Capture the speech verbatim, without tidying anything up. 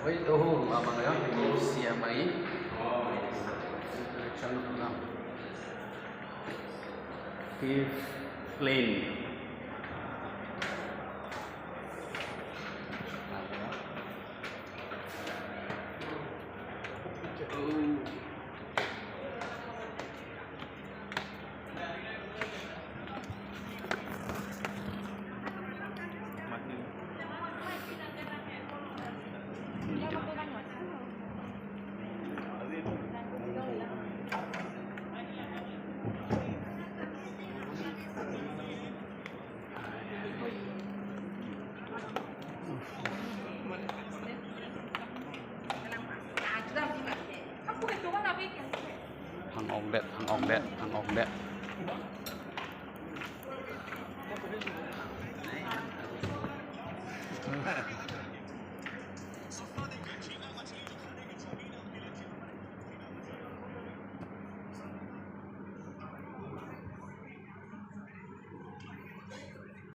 Oi, toho, abang ya, ini siap mai. Direction enam. Fifth lane. Hang-okdet, hang-okdet, hang-okdet.